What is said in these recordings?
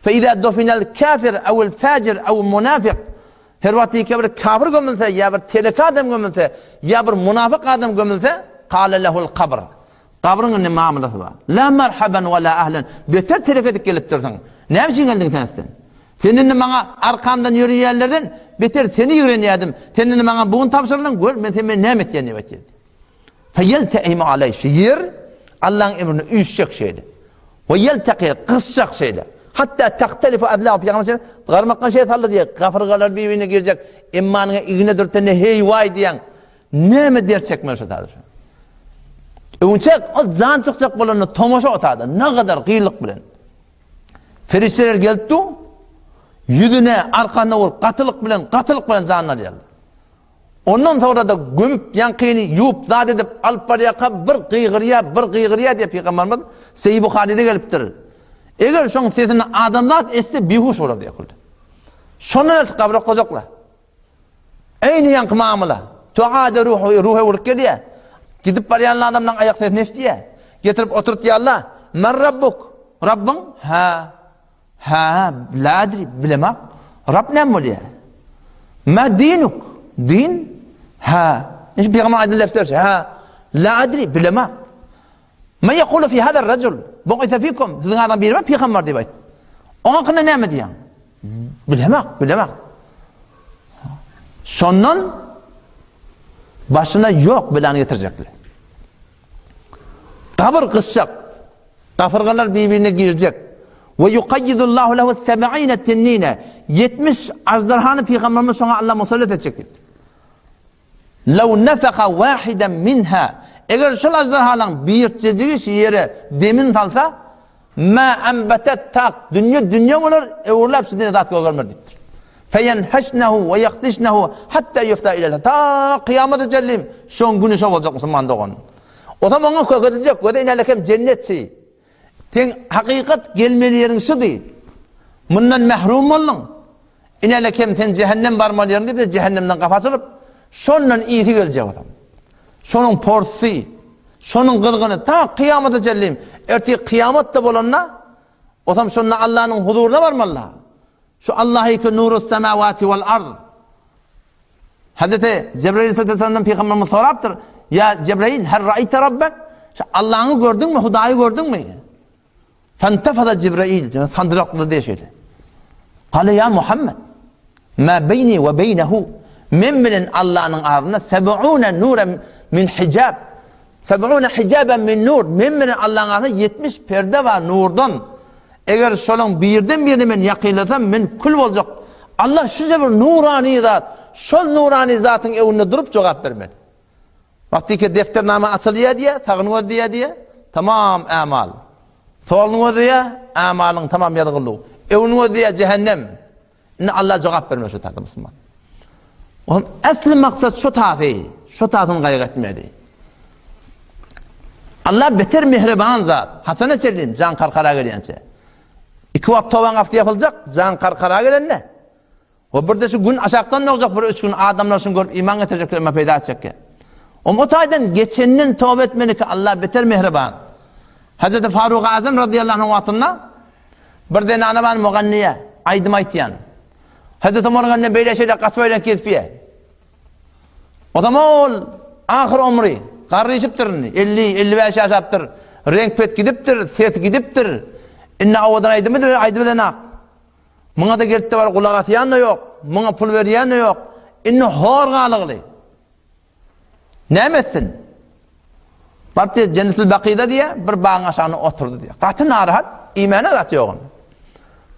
Fe izâ dofinel kâfir evil fâcir ew munâfik Her wagt ýeke bir kafir gömülse, ýa bir teleke adam gömülse, ýa bir munafyk adam gömülse, kâle lehul kabr. Gabryň indi mamlasy bar. La merhaben we la ahlen. Beter teleke edip gelipdirsiň. Näme üçin geldiň sen sen? Sen indi maňa arkamdan ýöreýänlerden beter seni ýigrenýärdim. Sen indi maňa bu gün tabşyrdyň, gör men sen meni näme etýän diýip aýtýar. Feýelte'imu aleý şu ýer Allaň emrine üýşjek şeýle. We ýelteki gysjak şeýle. Hatda tahtelifu adlahu pygamber şeýle garmakdan şey saldy diýýär. Gafyrgalar bir-birine girjek. Emmanyňa igne dürtende heý waý diýýäň. Näme dert çekmeli şu taýda. Öňçek ol jan çykjak bolanda tomaşa otada nagadar gyýlyk bilen. Perişdeler gelip dur. Ýüzüne, arkanyna urup gatylyk bilen, gatylyk bilen janyny alýarlar. Ondan soňra-da gömüp, ýaňkyny ýuwup, zat edip alyp barýarka bir gygyrýar, bir gygyrýar diýip pygamberimiz Seýi Buharyda gelipdir. Eger şoň sesini adamzat eşitse bihuş bolar diýip. Şondan eltip gabra goýjaklar. Eýni ýaňky mamla. Tuada ruhu, ruh öwrüp gelýär. Gidip barýan adamlaryň aýak sesini eşidýär. Getirip oturtýarlar. Men Rabbuk. Rabbyň? Ha. Hä, la adri, bilemok. Rab näme bolýar? Ma dinuk? Din? Hä. Indi pygamber aýdan lefzler şu. Hä. La adri, bilemok. Ma yekulu fi hada rajul? Bu'isa fikum. Siziň adam biri bar, pygamber diýip aýtdy. Oňa hakynda näme diýýäň? Bilemok, bilemok. Şondan başyna ýok belany getirjekler. Gabyr gysjak. Gapyrgalar bir-birine girjek. We yukayyidullahu lehu seb'ine tinnine. 70 ajdarhany pygamberimiz şoňa Allah musallat etjek diýipdir. Law nefeha wahidan minha. Eger şol ajdarhalaň birjejigi şu ýere demin salsa, ma ambatat tak dünýe dünýe bolar, öwrüläp şu dünýe zat gögermez diýipdir. Feyenheşnehu we yahdişnehu hatta yufta ilel. Ta kyýamata çenli şoň güni şo boljak musulman dogan. Ozam oňa kökediljek, göze inälekem jennetçi. Seň hakykat gelmeli ýeriň şudy. Mundan mährum bolduň. Inälekem sen jähennem barmaly ýeriň diýip, jähennemden gapy açylyp, şondan ýygy geljek ozam. Şonuň porsy, şonuň gyzgyny ta kyýamata çenli, ertir kyýamat-da bolanda, ozam şonda Allanyň huzuryna barmaly. Şu Allahy ki nurus semawati wal ard. Hazreti Cebrail aleyhisselamdan Peygamberimiz sorapdyr. Ya Cebrail, her ra'ayte rabbek? Şu Allah'ı gördün mü, Hudayı gördün mü? Fentefada Cebrail, sandıraklı diye şöyle. Kale ya Muhammed, ma beyni ve beynehu men bilen Allah'ın arasında seb'une nuren min hicab. Seb'une hicaben min nur. Men bilen Allah'ın arasında 70 perde var nurdan. Eger şolaň birden birini men ýakynlasam, men kül boljak. Allah şunça bir nurany zat, şol nurany zatyň öňünde durup jogap bermeli. Wagtyky defternama açylýar diýýär, sagyny gözleýär diýýär, tamam ämal. Soluny gözleýär, ämalyň tamam ýazgyly. Öňüni gözleýär, jähennem. Indi Allah jogap bermeli şu taýda musulman. Onuň äsli maksat şu taýy, şu taýyny gaýgy etmeli. Allah beter mehriban zat. Haçana çenli jan karkara gelýänçe. Iki wagt tobaň gapysy ýapyljak, jan karkara gelende. We birde şu gün aşakdan dogjak bir üç gün adamlar şuny görüp iman getirjekler, emma peýda etjek. Om o taýdan geçenden toba etmeli ki Allah beter mehriban. Hazreti Faruk Azam radıyallahu anh wagtynda Bir zenana bar muganniýe, aýdym aýtýan. Hazreti Omaryň elinden beýle şeýle gaçyp aýlanyp gezip ýer. O zaman ol ahyr omry, garryşypdyr indi, 50-55 ýaşapdyr. Reňk pet gidipdir, ses gidipdir. Indi owadan aýdymy aýdyp bilenak. Muňa da gelip-de bar gulak asýan-da ýok, muňa pul berýän-de ýok. Indi hor galygly. Näme etsin? Baryp diýýär, Jennetul Bakyda diýýär, bir bagyň aşagynda oturdy diýýär. Gaty narahat, iýmäne zat ýok onda.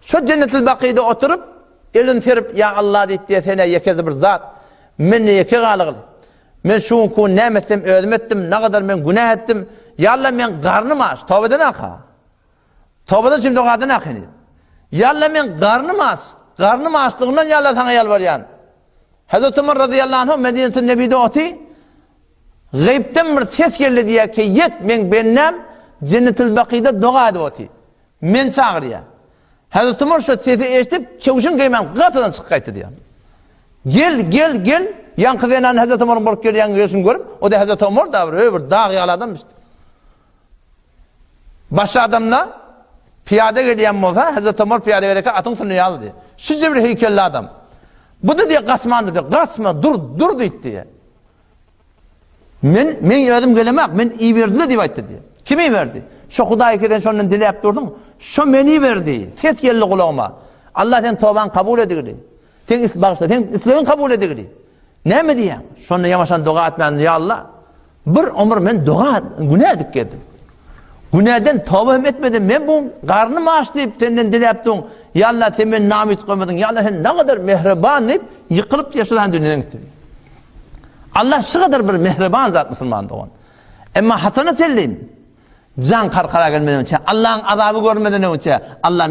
Şo Jennetul Bakyda oturyp, elini serip, ýa Allah diýip diýýär, sen ýekezi bir zat. Men ýeke galygyl. Men şu günki gün näme etsem özüm etdim, nagadar men günä etdim. Ýa Allah men garnym aç, toba eden aka. Tobadan şimdi dogadan akyny. Ýa Allah men garnym aç, garnym açlygyndan ýa Allah saňa ýalbarýan. Hazreti Ömer razyýallahu anhu Medinetün Nebide oty, Gaýypdan bir ses geldi diýýär ki, ýet meň bendäm Jennetül Bakyda doga edip oty. Men çagyrýar. Hazreti Ömer şu sesi eşidip, kewşin geýmän gatadan çykyp gaýtdy diýýär. Gel, gel, gel. Ýaňky zenan Hazreti Ömeriň bolup gelýän gelşini görüp, o da Hazreti Ömer da bir, bir dag ýaly adamyş. Başga adamda. Pyýada gelýän bolsa, Hezreti Omar pyýada gelerkä atyň üstünde ýalydy. Şuje bir heýkelli adam. Bu-da diýýär, gaçman dur diýýär. Gaçma, dur, dur diýdi diýýär. Men, men özüm gelemak, men iberdiler diýip aýtdy diýýär. Kim iberdi? Şo Hudaý ki sen şondan diläp durduň, şo meni iberdi. Ses geldi gulagyma. Allah sen tobaňy kabul edigdi. Sen is bagyşla, sen islegiň kabul edigdi. Näme diýýäň? Şonda ýamaşan doga etmän, ýa Allah, bir ömür men doga günä edip geldim. Günäden toba hem etmedim. Men bu garnym aç diýip senden diläp durun. Ýa Allah, sen meni namyt goýmadyň. Ýa Allah, sen nägadar mähriban diýip ýykylyp diýip şol dünýeden gitdi. Allah şu kadar bir mähriban zat musulman dogan. Emma haçana çenli jan karkara gelmeden öňçe, Allah'ın azaby görmeden öňçe, Allah.